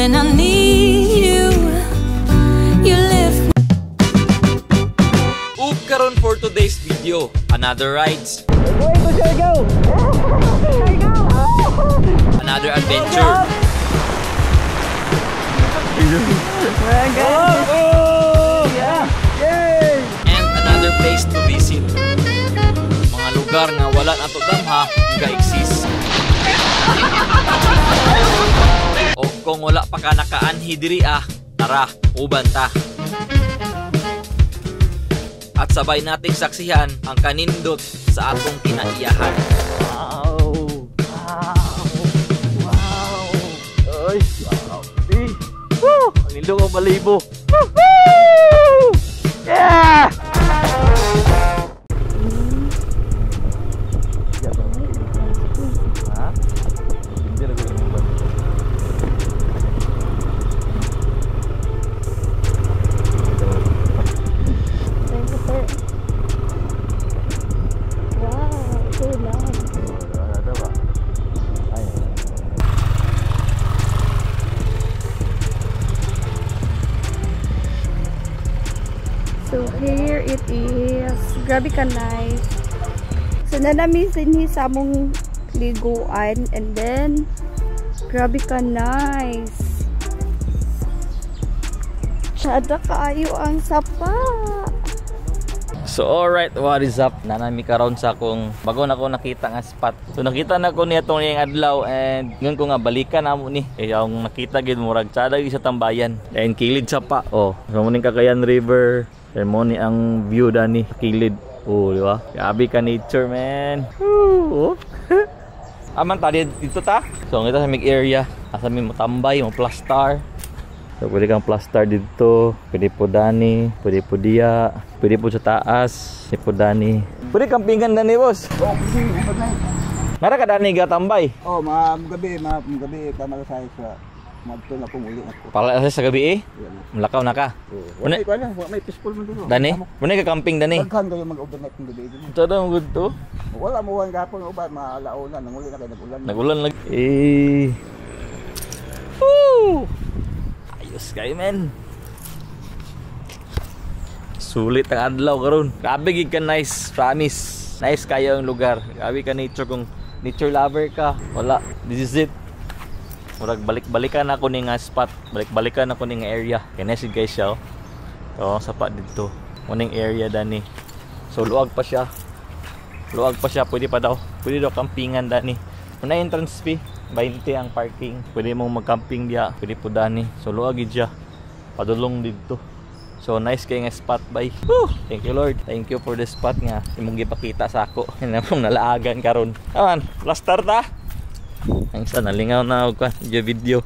When I need you, you lift Ug karon for today's video, another rides. Another adventure. And another place to visit. Mga lugar nga wala nato damha nga exist. O kung wala pa ka nakaanhi diri ah, tara, uban ta. At sabay nating saksihan ang kanindot sa atong kinaiyahan. Wow! Wow! Wow! Ay, wow! Woo! Ang nindot ang balibo. Woohoo! Yeah! Ha? Hindi na ko yung Thank you, sir. Wow, so nice. Ano ba? Ay. So here it is. Grabe ka nice. So nanami dinhi sa among liguan and then grabe ka nice. Tsada kaayo ang sapa. So alright, what is up? Nanami karon sa akong bago na ko nakita nga spot. So nakita na ko niya tong iyang adlaw and ngon ko nga balikan namo ni. Eh ang nakita gid murag tsada gyud sa tambayan. And kilid sa pa. Oh, so mo ning Cagayan River. Then mo ni ang view dani kilid. Oh, di ba? Grabe ka nature, man. Woo! Aman ta dito ta. So ngita sa mig area, asa mi mo tambay, mo plaster. So pwede kang plaster dito, pwede po dani, pwede po diya, pwede po sa taas, pwede po dani. Pwede campingan dani, boss. Oh, kasi overnight. Nara ka dani ga tambay. Oh, mga gabi, mga gabi pamalasay sa madto na pumuli ako. Pala sa gabi eh. Yan. Mulakaw na ka. Oh, wala ko na, wala may peaceful man dito. Dani? Muna ka camping dani. Daghan kayo mag-overnight ng gabi dito. Tada mo good to. Wala mo ang gapon uban mga alauna nanguli na kay nag-ulan. Nagulan lang. Eh. Woo! Ayos kayo, men. Sulit ang adlaw karon. Grabe gid ka nice, promise. Nice kayo ang lugar. Grabe ka nature kung nature lover ka. Wala, this is it. Murag balik-balikan ako ni nga spot. Balik-balikan ako ni nga area. Kaya nice guys siya oh. Oh, sapa dito. Muning area dani. So luag pa siya. Luag pa siya, pwede pa daw. Pwede daw campingan dani. Una entrance fee, 20 ang parking. Pwede mong mag-camping diya, pwede po dani. So luag gid siya. Padulong didto. So nice kay nga spot bay. Woo! Thank you, Lord. Thank you for the spot nga imong gipakita sa ako. Namong nalaagan karon. Aman, plaster ta. Ang isa nalingaw na og kwan, video.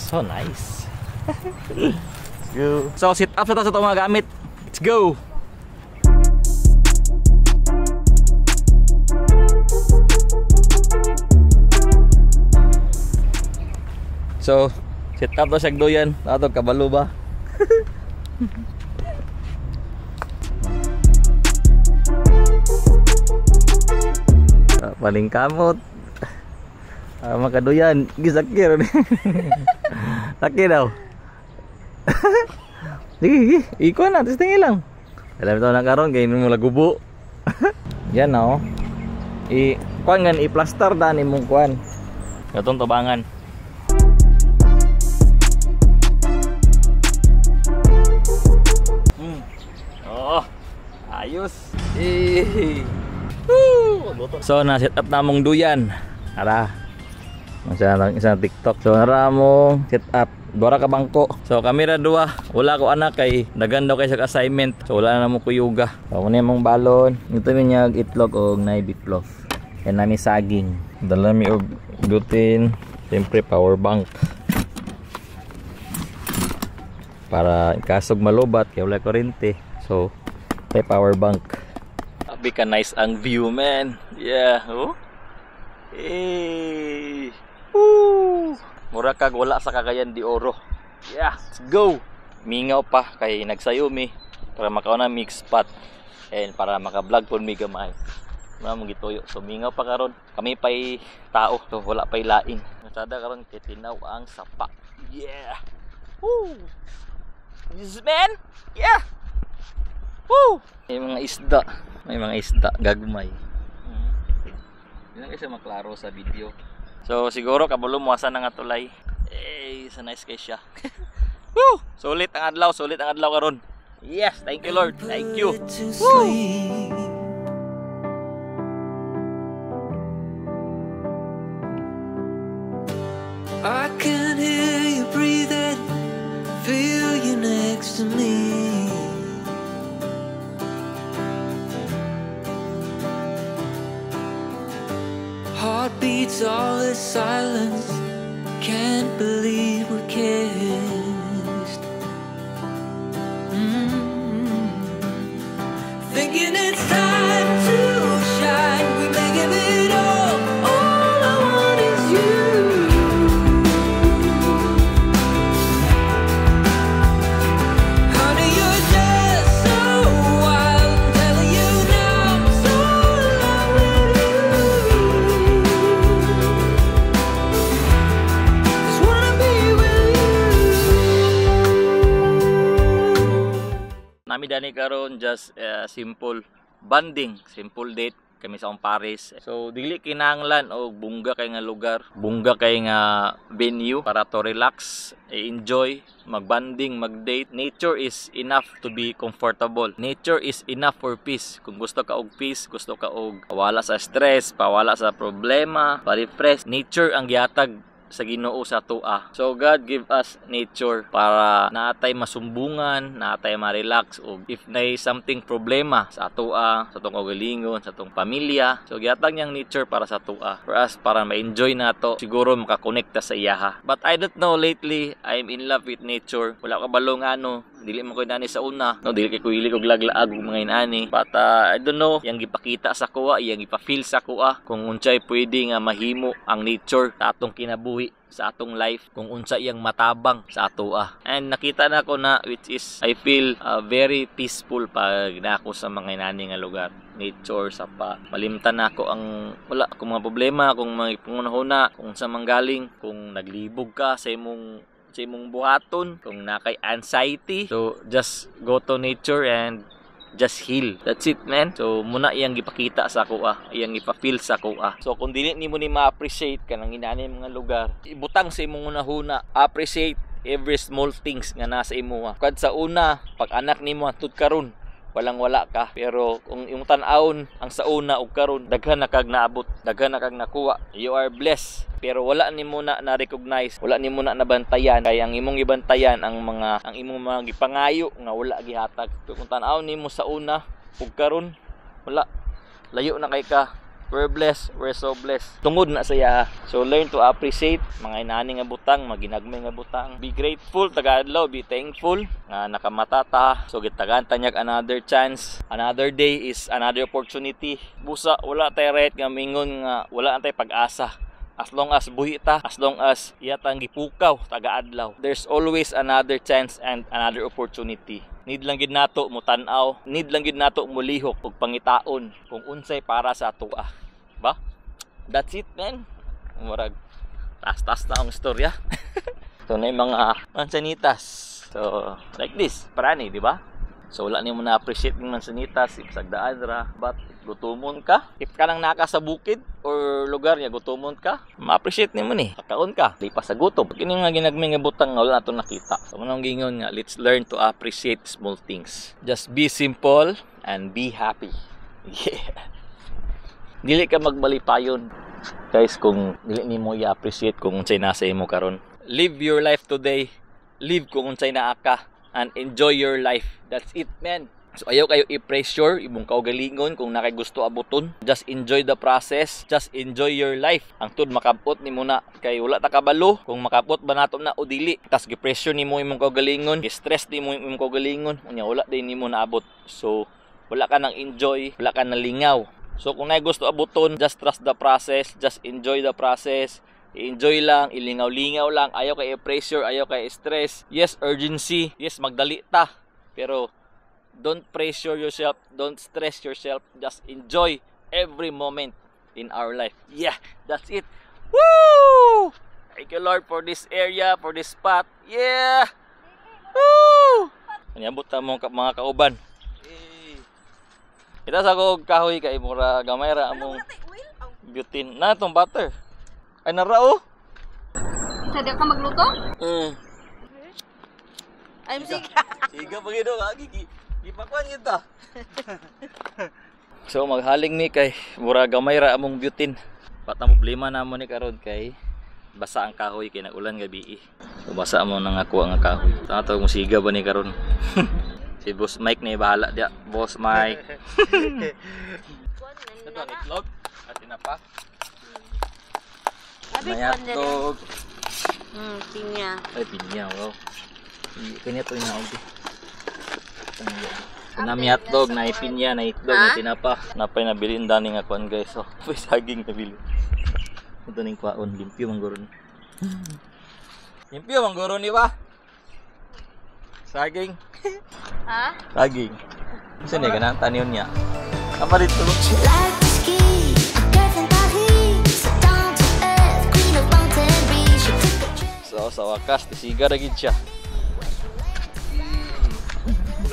So nice. Let's go. So sit up sa ta sa itong mga gamit. Let's go. So, set up na siya duyan. Ato kabalo ba? Ah, paling kamot. Ah, makaduyan. Gisakir. Sakir daw. Sige, sige. Iko na, testingin lang. Alam ito na karon kay mo lagubo. Yan na oh. I kuan ngan i-plaster dan imong kuan. Katong tabangan. Oh, ayos. Eh. Woo! So na set up namong duyan. Ara. Masa lang isang TikTok. So nara mo set up. Dora ka bangko. So kamera duha. Wala ko anak kay dagan daw kay sa assignment. So wala na mo kuyuga. So muna imong balon. Ito mi niya itlog og nay beef. Yan nami saging. Dala mi og gluten. Siyempre power bank. Para kasog malobat kay wala kuryente. So tay power bank. Abi ka nice ang view, man. Yeah, oh. Eh. Woo! Mura kag wala sa Cagayan de Oro. Yeah, let's go. Mingaw pa kay nagsayo mi para makauna mix spot and para maka-vlog pud mi gamay. Wala mong gituyo. So mingaw pa karon. Kami pa'y tao. So wala pa'y laing. Masada karon kay tinaw ang sapa. Yeah. Woo! This man. Yeah. Woo! May mga isda. May mga isda gagmay. Hindi lang kasi maklaro sa video. So siguro kabalo mo asa na nga tulay. Eh, sa nice kay siya. Woo! Sulit ang adlaw karon. Yes, thank you, Lord. Thank you. Put to sleep. I can hear you breathing, feel you next to me. Heartbeats, all this silence. Can't believe we kissed. Thinking it's time to shine. We may give it all. All I want is you. Honey, you're just so wild. I'm telling you now, I'm so in love with you. Just wanna be with you. Nami dani karon, just simple bonding, simple date kami sa akong pares. So dili kinahanglan og bungga kay nga lugar, bungga kay nga venue para to relax, enjoy, magbanding, magdate. Nature is enough to be comfortable. Nature is enough for peace. Kung gusto ka og peace, gusto ka og wala sa stress, pawala sa problema, pa-refresh, nature ang gihatag sa Ginoo sa atoa. So God give us nature para naatay masumbungan, naatay ma-relax og if nay something problema sa atoa, sa atong kaugalingon, sa atong pamilya. So gihatag niyang nature para sa atoa. For us, para ma-enjoy nato, siguro makakonekta sa iyaha. But I don't know, lately I'm in love with nature. Wala ka balo nga ano, dili man ko inani sa una. No, dili kay ko hilig og laglaag og mga inani. But I don't know, iyang gipakita sa kuha, iyang gipa-feel sa kuha kung unsay pwede nga mahimo ang nature sa atong kinabuhi, sa atong life, kung unsa iyang matabang sa atoa. And nakita na ko na, which is I feel very peaceful pag na ako sa mga inani nga lugar. Nature sa pa. Malimtan na ako ang wala akong mga problema, kung mga pangunahuna, kung sa manggaling, kung naglibog ka sa imong buhaton, kung nakay anxiety. So just go to nature and just heal. That's it, man. So muna iyang gipakita sa ako ah, iyang ipa-feel sa ako ah. So kung dili nimo ni ma-appreciate kanang inani mga lugar, ibutang sa imong hunahuna, appreciate every small things nga nasa imo ah. Kad sa una, pag anak nimo antud karon, walang wala ka. Pero kung imong tan-awon ang sa una ug karon, daghan na kag naabot, daghan na kag nakuha. You are blessed. Pero wala nimo na na-recognize, wala nimo na nabantayan kay ang imong gibantayan ang imong mga gipangayo nga wala gihatag. Pero kung tan-awon nimo sa una ug karon, wala, layo na kay ka. We're blessed, we're so blessed. Tungod na sa iya. So learn to appreciate mga inani nga butang, mga ginagmay nga butang. Be grateful taga-adlaw, be thankful nga nakamata ta. So gitagan ta niyag another chance. Another day is another opportunity. Busa wala tay right nga mingon nga wala tay pag-asa. As long as buhi ta, as long as iya tang gipukaw taga-adlaw, there's always another chance and another opportunity. Need lang gid nato mo tan-aw, need lang gid nato mulihok ug pangitaon kung unsay para sa atoa. Ba? That's it, man. Murag tas-tas na ang istorya. So na yung mga mansanitas. So like this, parani, di ba? So wala nimo na appreciate ng mansanitas if sagdaan ra, but if gutomon ka, if kanang naka sa bukid or lugar niya gutomon ka, ma-appreciate nimo ni. Kakaon ka, lipas sa gutom. Kini nga ginagmay nga butang nga wala nato nakita. So mao nang gingon nga let's learn to appreciate small things. Just be simple and be happy. Yeah. Dili ka magmalipayon guys kung dili nimo i-appreciate kung unsay nasa imo karon. Live your life today. Live kung unsay naa ka and enjoy your life. That's it, man. So ayaw kayo i-pressure imong kaugalingon kung nakay gusto abuton. Just enjoy the process. Just enjoy your life. Hangtod makabot nimo na, kay wala ta kabalo kung makabot ba nato na o dili. Tas gi-pressure nimo imong kaugalingon, gi-stress nimo imong kaugalingon, unya wala din nimo naabot. So wala ka nang enjoy, wala ka nang lingaw. So kung naay gusto abuton, just trust the process, just enjoy the process. I-enjoy lang, ilingaw-lingaw lang, ayaw kay i-pressure, ayaw kay stress. Yes, urgency, yes, magdali ta. Pero don't pressure yourself, don't stress yourself, just enjoy every moment in our life. Yeah, that's it. Woo! Thank you, Lord, for this area, for this spot. Yeah! Woo! Kanyabot ta mo mga kauban. Eh. Kita sa ko kahoy kay mura gamay ra among butane. Na tong butter. Ay, nara oh. Sa di ka magluto? I'm sick. Siga pa gid agi gi gipakuan kita. So maghaling mi kay mura gamay ra among butane. Pat ang problema namo ni karon kay basa ang kahoy kay nag-ulan gabi. So basa mo nang ako ang kahoy. Tanaw mo siga ba ni karon? Si Boss Mike ni bahala dia. Boss Mike. Ito ang itlog at tinapa. Abi May hotdog. Pinya. Ay, pinya, wow. Kanya to inaog eh. Nami hotdog, na pinya, na itlog, na tinapa. Napay nabili ang dani nga kuan, guys. So, may saging nabili. Ito ning kwaon, limpyo man guro ni. Limpyo man guro ni ba? Saging. Ha? Saging. Kasi ni ganang taniyon niya. Apa dito? She liked to ski, a girl from Paris, so down to earth, queen of mountain breeze. She took a trip. So, sa wakas, tisiga ra gid siya.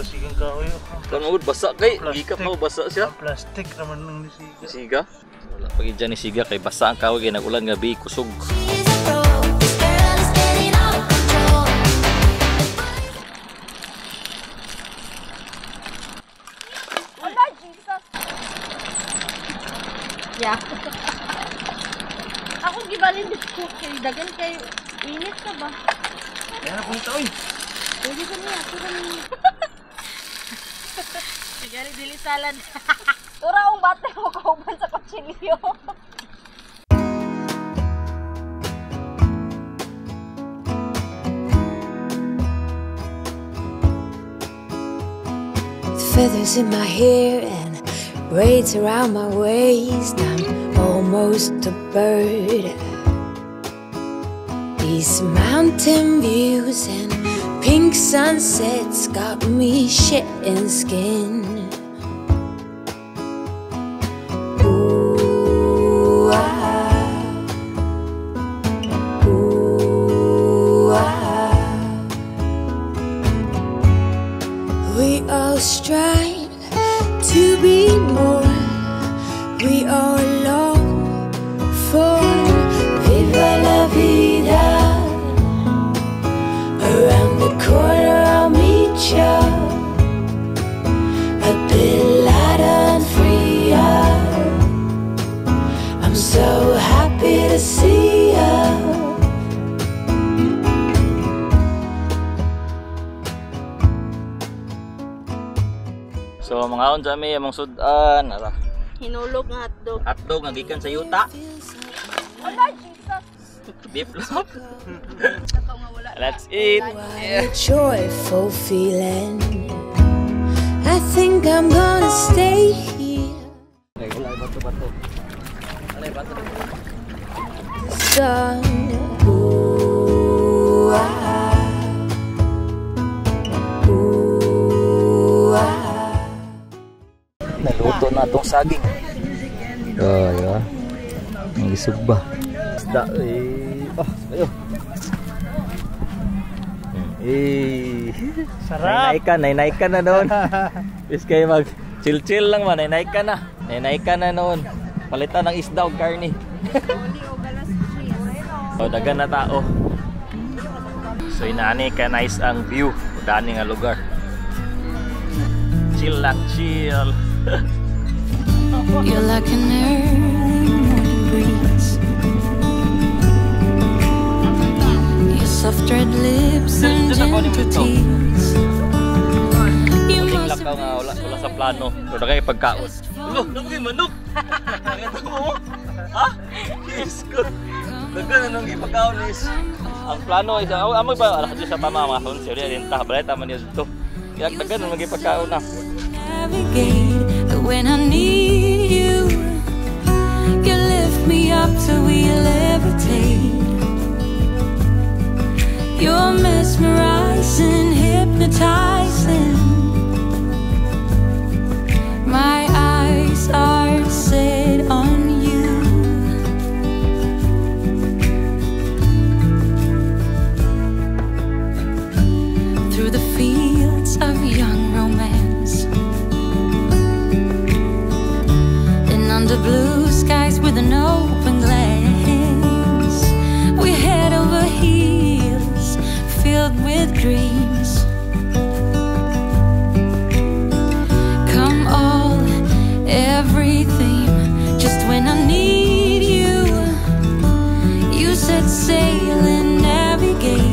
Sigang kahoy. Kan mo basa kay, gikap mo basa siya. Plastic naman ng nisiga. Nisiga? Wala pa gid dyan nisiga kay basa ang kahoy kay nag-ulan gabi kusog. She's a pro. This girl is getting out of control. Wala, Jesus. Yeah. Ako gibalin biscuit kay dagan kay init ka ba? Kaya na punta oy. Pwede ko niya, pero Sige, dili salad. Ura ang bata mo kauban sa kutsilyo. With feathers in my hair and braids around my waist, I'm almost a bird. These mountain views and pink sunsets got me shedding skin. Ooh, ah. Ooh, ah. We all strive to be more. We all long for viva la vida. Around the corner I'll meet ya. A bit lighter and freer. I'm so happy to see ya. So mga sa mi among sudan, ara. Hinulog nga hotdog. Hotdog nga gikan sa yuta. Wala, Jesus. Beef loaf. Let's eat. What a joyful feeling. I think I'm gonna stay here. Wala bato-bato. Wala bato. Sun. Ooh, ah. Ooh, ah. Naluto na itong saging. Oh, yeah. Ang isugba. Isda eh. Oh, ayo. Eh. Sarap. Nainay ka, nainay ka na noon. Is kayo mag chill-chill lang man, nainay ka na. Nainay ka na noon. Palitan ng isda og karne. Oh, dagan na tao. So inani ka nice ang view. Dani nga lugar. Chill lang, chill. You're like an early morning breeze. Your soft red lips and gentle tears. You Muling must lakaw nga wala, wala sa plano. Pero kay pagkaon. Ulo, naku manok. Nakita mo? Ha? Diyos ko. Dagan anong ipagkaon is. Ang plano is amo ba alas sa tama mga son siya din ta balay tama niya dito. Kaya dagan anong ipagkaon na. navigate. But when I need you, you lift me up till we levitate. You're mesmerizing, hypnotizing. My eyes are set. young romance. And under blue skies with an open glance, we head over heels, filled with dreams. Come all, everything, just when I need you, you set sail and navigate.